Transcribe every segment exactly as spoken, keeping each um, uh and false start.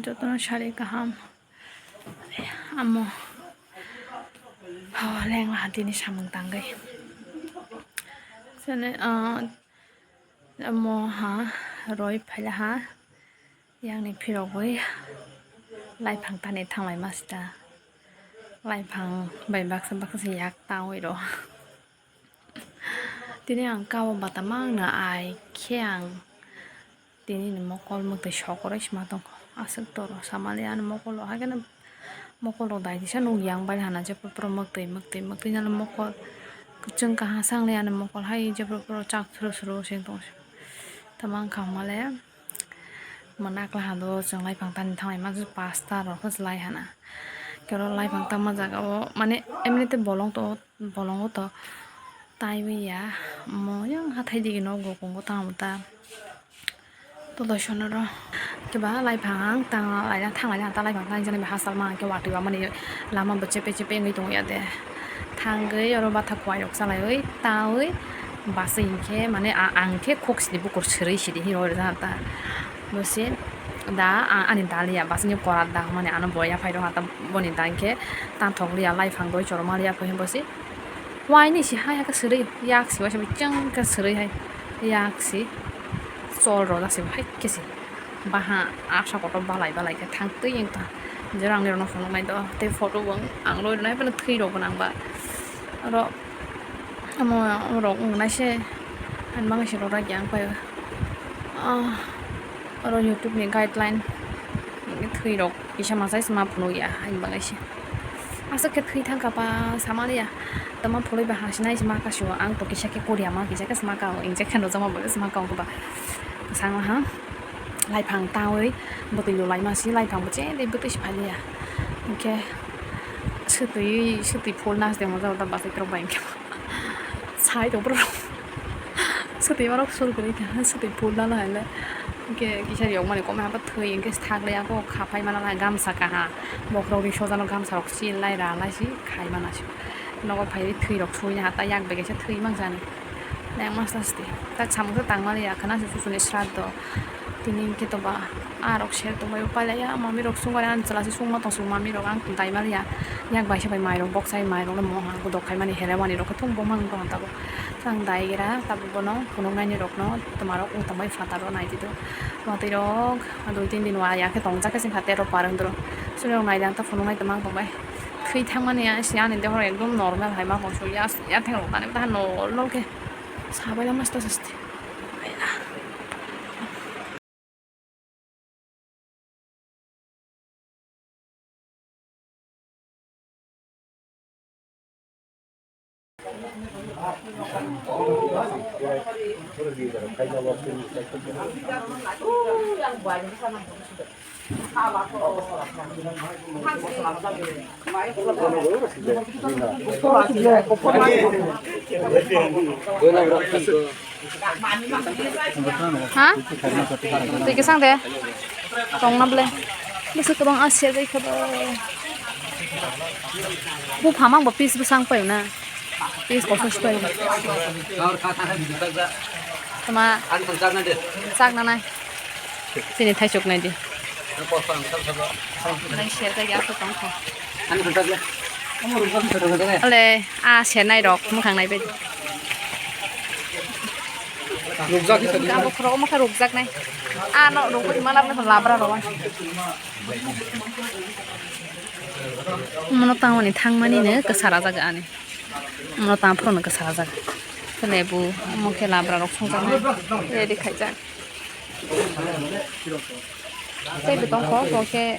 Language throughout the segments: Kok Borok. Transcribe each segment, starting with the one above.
Jotono sari kaham. Amo. Oh, lengla tini samung tangwi. Sene, ah, amo ha, roi phaila ha. Yang ni phirogwi. Laiphang tani thanglai ma sita. Laiphang bai baksa baksa se yak tangwi ro. Tini ang kabo bata mangna ai khe ang tini ni mokol mwktwi sokoroi sima tongkho. Aswk toro samali ani mokolo, haikhe no mokol rok dai kisa nukya ang bai hana, jephru phru mwktwi mwktwi mwktwi nang mokol kwchwng kaham sangle ani mokol hai jephru phru chak suru suru se tong. Tamo wngkha hwnmale. Mwnakla hado chwng laiphang tani thanglai mansi pasta rok khe lai hana. Kero laiphang tangma jaga o mane emnite bolong to, bolongo to taiwi ya. Mo yang hathai digi nogo kongo tamo ta. To doisonoro keba laiphang tang laina thang laina ta laiphang tang jani hachal ma khe watwi ba mani lama bo chepe chepe wngwi tongo ya de. Thangwi oro bathak kuairok chalaiwi tawi bus hinkhe mane a-, ang khe khok sidi bukur srwi sidi hinwi rwjak ta. Bose da a-, ani daliya bus ni korat da mane ano bo yaphai rwkha ta boni da hinkhe tanthok liya laiphang doi choroma liya khe bose waini si hai hakhe srwi yak si waisa chwng khe srwi hai yak si chol rwjak si hai khe si. Baha asa kotor balai balai khe thang twi wngkha. Jera ang nirokno phunuknai do tei photo bo ang loi rwnai phano thwi rok bo nang ba. Oro omo rok wng nai se ani bagwi se rwdak ya ang pai o. Ah, oro YouTube ni guideline thwi rok kisa masa se ma phunuk ya ani bagwi se. Aswk khe thwi thang kha ba samaliya. Tamo phulwi ba hasinai se ma kasio ang to kisa khe koria ma kisa khe se ma kao injection rwjakma bo se ma kao ba. Kwchangma ha laiphang tawi bwtwi lulaima si laiphang bo chede bwtwi si phailiya. Hinkhe swtwi swtwi phul nas de mo jao ta bachai rok bai hinkhe sai rok bro. Swtwi ma rok sur kwrwi kha swtwi phul na lai le. Hinkhe kisa riyok mani kom ha thwi hinkhe thak le ako khapai mana lai gamsa kaha bokrok ri sojano gamsa rok sil lai ra lai si khai mana si. Nogo phai thwi rok sui ha ta yak bege se thwi mang jani. Nang masa sti. Tak samung khe tangmani ya khana se susuni sraddho. Tini hwnkhe to ba, ah, rok ser tongbai pailai ya, mami rok sung bai ang chwla se sung ma tong sung mami rok ang dai mani ya. Yak bai se bai mai rok bok sai mai rok no mo ha, godok khai mani here wani rok khe thung bo mang tong tabo. Ang dai gira tabo bono phunuk nai ni rok no toma rok wng tong bai phataro nai di do. Watwi rok dui tin din wa ya khe tong jak khe sing kha tero par wng dro. Suri rok nai di ang ta phunuk nai tong mang tong bai. Thwi thang mani ya si ani dehor ekdom normal hai ma hon sui ya, ya theng rok tani ta normal khe. Sabai lama sta sasti. Ha? Twi kwchang de. Tongna ble. Bwswk kwbang a siyajai khe bo. Buphang mang bo piece bwsang paio na. Piece koso se paio. Tama. Chak nanai. Chini thaisok nai di. Nai siyajak ya khe tong kho. Ale, a sernai rok mwkhang nai bai. Rukjak khe sadi. Abo khoro omo khe rukjak nai. A no rukwi ma labra rok. Mono tangmani thangmani no kwsa rajak ani. Mono tang phuru no kwsa rajak. Khe lebu omo khe labra rok songjaknai. Ready khaijak. Tei bo tongkho, bo khe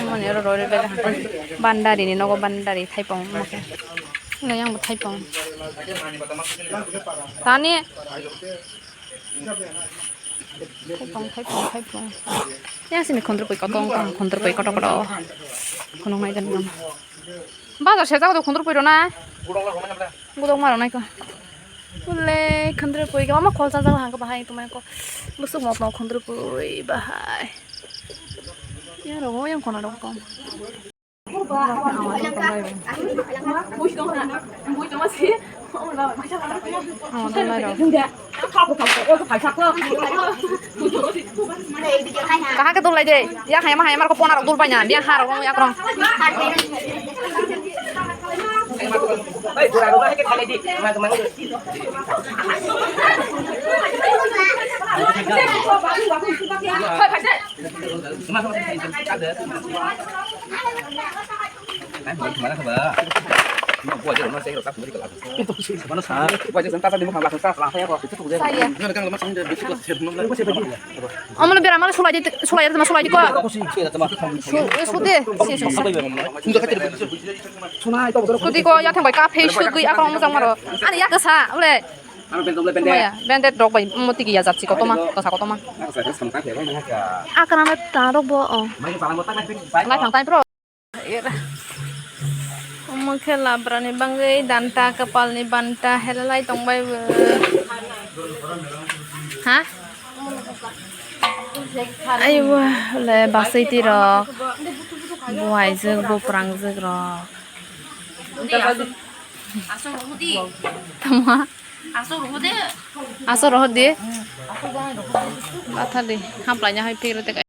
mani oro roi roi bai bandari ni nogo bandari thaipong omo khe. Nai yang bo thaipong. Tani. Thaipong, thaipong, thaipong. Yang sini khondroi pui kotor, khondroi pui kotor kotor. Khunuk nai dan gam. Bazar se jago khondroi pui rona. Gudok ma rok nai ko. Ule khondroi pui gama khol sa jago hang ko bahai tumai ko. Busuk mok mok khondroi pui bahai. Ya ro yang kona ro ko. Kaham khe dul lai de. Ya hayama hayama ko pona rok dul pai na. Dia ha rok ya krong. Omo le bera male sulai di, sulai di, sulai di ko. Su, su de, si, su, su. Sudi ko ya thang bai ka phei su gui akong mojang maro. Ani ya kasa, ole. Maya, bandage rok bai, mo tigi ya jatsi kotorma, kasa kotorma. Akana na ta rok bo, oh. Lai thang tai bro. Omo khe labrani bagwi danta, kapalni banta, helalai tongbai bo. Ha? Aiwa, le basai tirok, buaijwk, buprangjwk rok. Tama? Aswk rohor di. Bathar di, haplaina hai pegre te.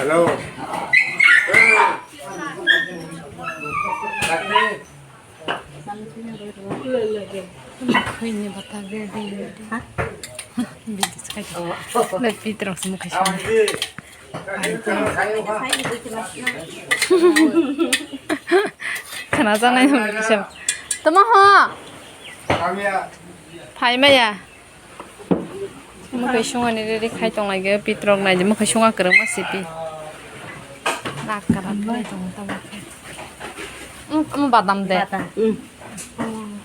Hello. Khuyni bata berde. Ha? Bidi skai. Le pitrok se mukhai song. Khana janai mukhai song. Tamo ho. Phai maya. Mukhai sungani ready khai tong lai ge, pitrok nai je mukhai sunga kwrwngma sipi. Nak karak khai tong tamo. Um, um, badam de. Badam. Um.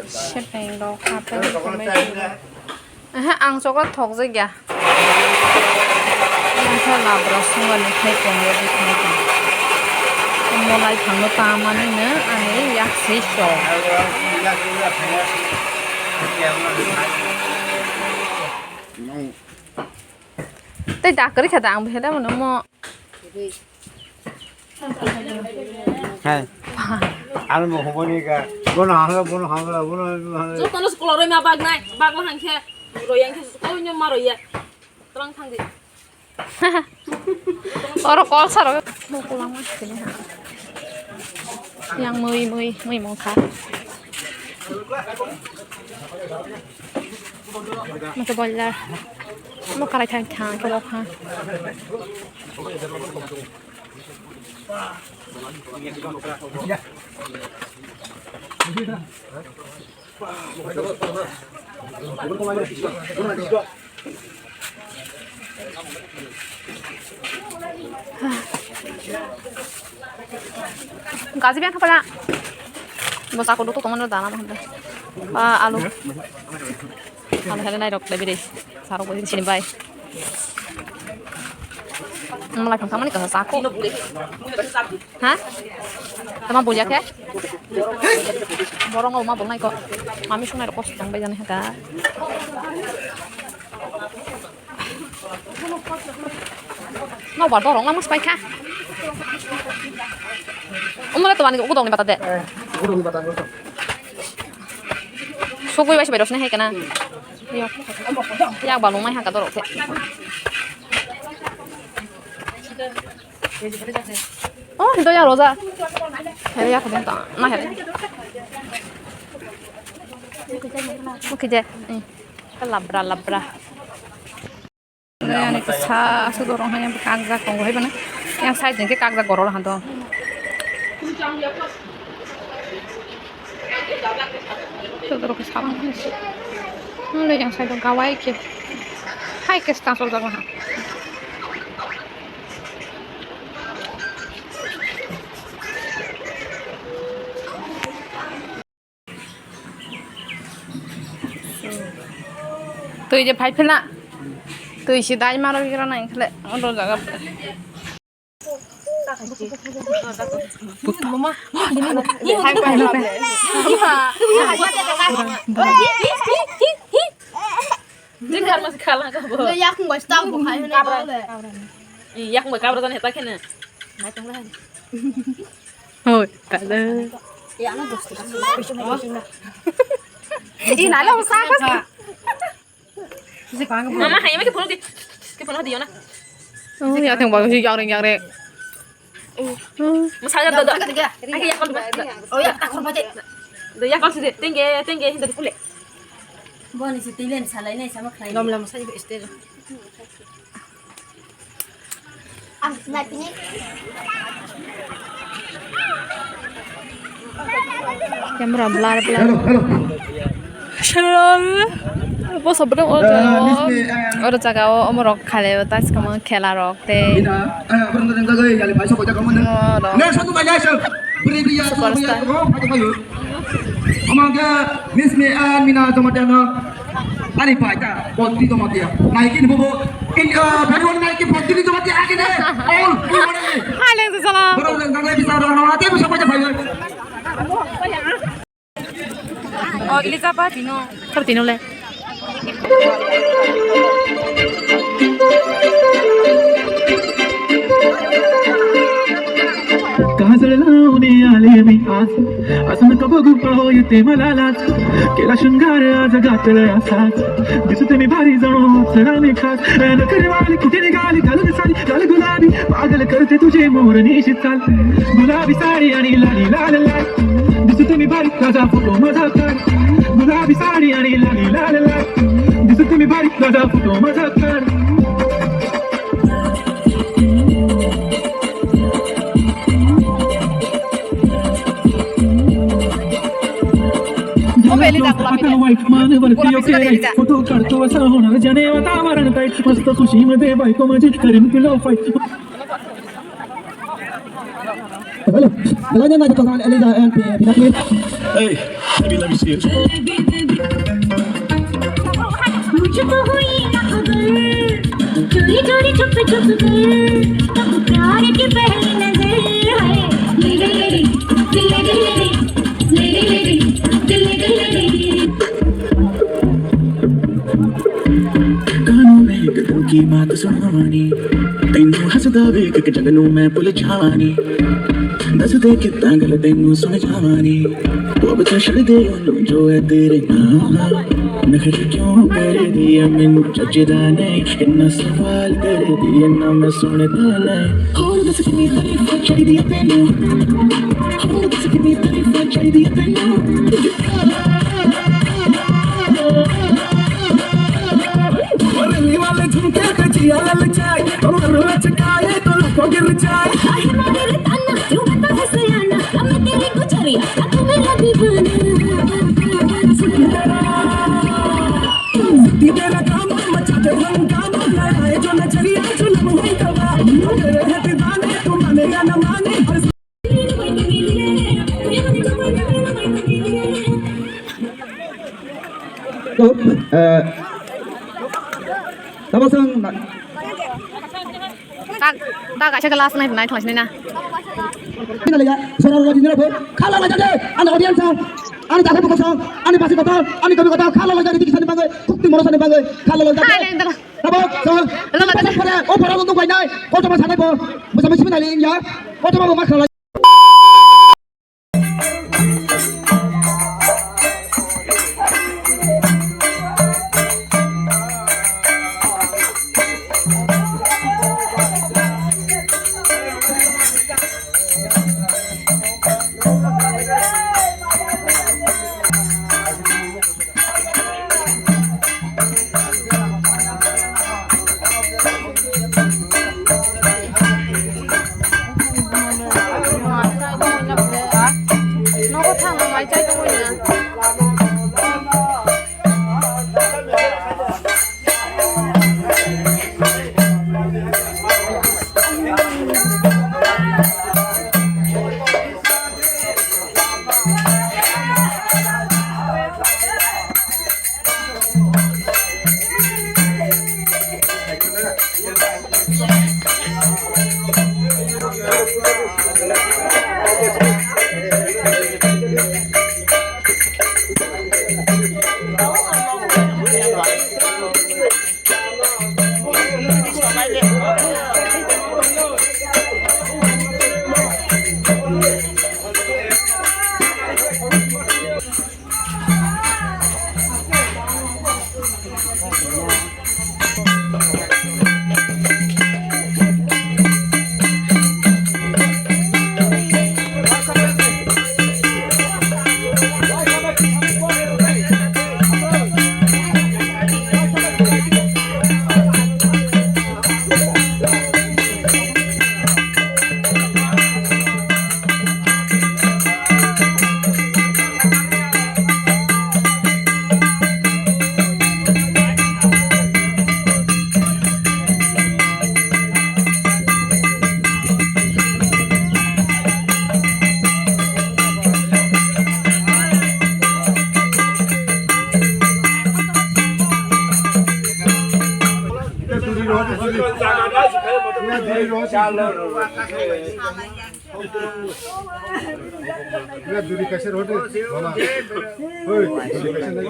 Sepeng rok, apple, tomato. Aha, ang chocolate thok jak ya. Ang khe labra sungani khai tongo, bwkhani khai. Molai phangno tamani no ani yak sei sok. Tei dak kwrwi kha da ang bwkhela mano mo. Hai. Ano mo hoboni ka. Bono hanga, bono hanga, bono hanga. Jotono school roi ma bag nai, bag la hangkhe, roi yang khe school nyo ma roi ya. Tlang thang di. Oro kol saro. Mo kulang ma sini ha. Yang mui, mui, mui mong kha. Mo to boiler. Mo kalai thang thang ko kha. Gaji biang khapala. Bo chakuru to tongmani dana ma hwnde. Ba alu. Alu hele nai rok le biri. Sarok bo sini bai. Malai phang thamani kasa sako. Ha? Tama bulia khe? Borong o ma bolnai ko. Mami sunai rok kosto tong bai jani haka. No ba dorong ma mus pai kha. Umra to ani gudong ni bata de. Sugui bai se bai rosne hai kana. Yak balung mai haka dorok khe. Oh, hinto ya roja. Hele ya khudum ta. Na hele. Oke je. Labra labra. Ani kisa asuk dorong hai yang kakjak tongo hai bana. Yang side jengke kakjak gorol hanto. Sodorok sabang hai se. Nole yang side gawai ke. Hai ke stang sol jago ha. Twi je phai phela. Twi si dai maro gira nang khle. Odo jaga. Mama. Hai phai phela. Jing kar mas khala ka bo. Yakung bai stang bo khai hene. Yakung bai kabra jani heta khene. Nai tong lai. Hoi, tada. Ya, ano dos. Ih, nalo sa ka. Mama, hai, mama, ke phone ke. Ke phone diyo na. Oh, ya teng ba, yang reng, yang reng. Masa ada ada. Ake ya kon. Oh ya, tak kon baje. Do ya kon sih, tengge, tengge, hindi pule. Boni si tilen salai nai sama khlai. Lom lom sa stage. Camera blur blur. Hello, hello. Shalom. Bo sobrang oro jaga o, oro jaga o omorok khale o tas kama khela rok te. Superstar. Omo hwnkhe Miss May and Mina Jamatia no ani pai ta botri Jamatia. Nike ni bobo in, ah, bani wani Nike botri Jamatia ake ne all. Hai leng sala. Boro leng dang lagi sa dang na te bisa baca bayu. Oh, Elizabeth, you know. Kar tino le. कहाँ से लाऊं ने आले में आज, असम कब गुप्पा हो ये ते मला लाज, केला शृंगार आज गातले असाच, दिसते मी भारी जणू चढाने खास, नखरे वाली किती निघाली, घालून साडी लाल गुलाबी, पागल करते तुझे मोरनी शी चाल, गुलाबी साडी आणि लाली लाल लाल, दिसते मी भारी ताजा फोटो माझा काढ, गुलाबी साडी आणि लाली लाल लाल, दिसते मी भारी ताजा फोटो माझा काढ. Mobile ला टाकला मी. फोटो काढतो असा होणार ज्याने वातावरण टाईट मस्त खुशीमध्ये बायको माझी करेन तुला fight. Hello. Hello, Eliza and Pinaki. Hey, let me, let me see it. मुझको हुई ना खबर, चोरी चोरी छुप छुप कर, तब प्यार की पहली नजर है। मेरे, मेरे, मेरे, मेरे, मेरे, मेरे, मेरे, मेरे, मेरे। कानों में गगन की बात सुनवानी, ਤੈਨੂੰ ਹੱਸਦਾ ਵੇਖ ਕੇ ਜਗ ਨੂੰ ਮੈਂ ਭੁੱਲ ਜਾਵਾਂ ਨੀ। ਦੱਸ ਦੇ ਕਿੱਦਾਂ ਗੱਲ ਤੈਨੂੰ ਸੁਣ ਜਾਵਾਂ ਨੀ। ਉਹ ਬਚਾ ਛੱਡ ਦੇ ਉਹਨੂੰ ਜੋ ਹੈ ਤੇਰੇ ਨਾਲ। ਨਖਰੇ ਕਿਉਂ ਕਰਦੀ ਐ, ਮੈਨੂੰ ਜੱਜਦਾ ਨਹੀਂ। ਇੰਨਾ ਸਵਾਲ ਕਰਦੀ ਐ, ਨਾ ਮੈਂ ਸੁਣਦਾ ਨਹੀਂ। ਹੋਰ ਦੱਸ ਕਿੰਨੀ ਤਾਰੀਫ ਚਾਹੀਦੀ ਐ ਤੈਨੂੰ। ਹੋਰ ਦੱਸ ਕਿੰਨੀ ਤਾਰੀਫ ਚਾਹੀਦੀ ਐ ਤੈਨੂੰ। रंगने वाले झुमके पे जिया ललचाए, कमर लचकाए तो लको गिर जाए। काहे मारे रे ताना, क्यों बनता है सयाना? अब मैं तेरी गुजरिया, अब तू मेरा दीवाना। सिद्धि तेरा काम मचा दे हंगामा, लड़ाए जो नजरिया, जुल्म हुई दवा। हम तेरे हैं दीवाने, तू माने या न माने, पर तो, अ, Kosong na. Tak, tak kaisa class nai, nai thangsinai na. Pina lega, sora rola dinero pho, khala laga de, ani audience ang, ani dakhai bukosong, ani basi kota, ani kabi kota, khala laga de, kisani bangai, khukti morosani bangai, khala laga de. Hai, nai, nai. Tabo, so, hello, pore, o pore, o pore, o pore, nai, kochoma sanai pho, bosami simi nai ling ya, kochoma bo ma khala. Duri kaisa rode, mama. Oi, duri kaisa nai.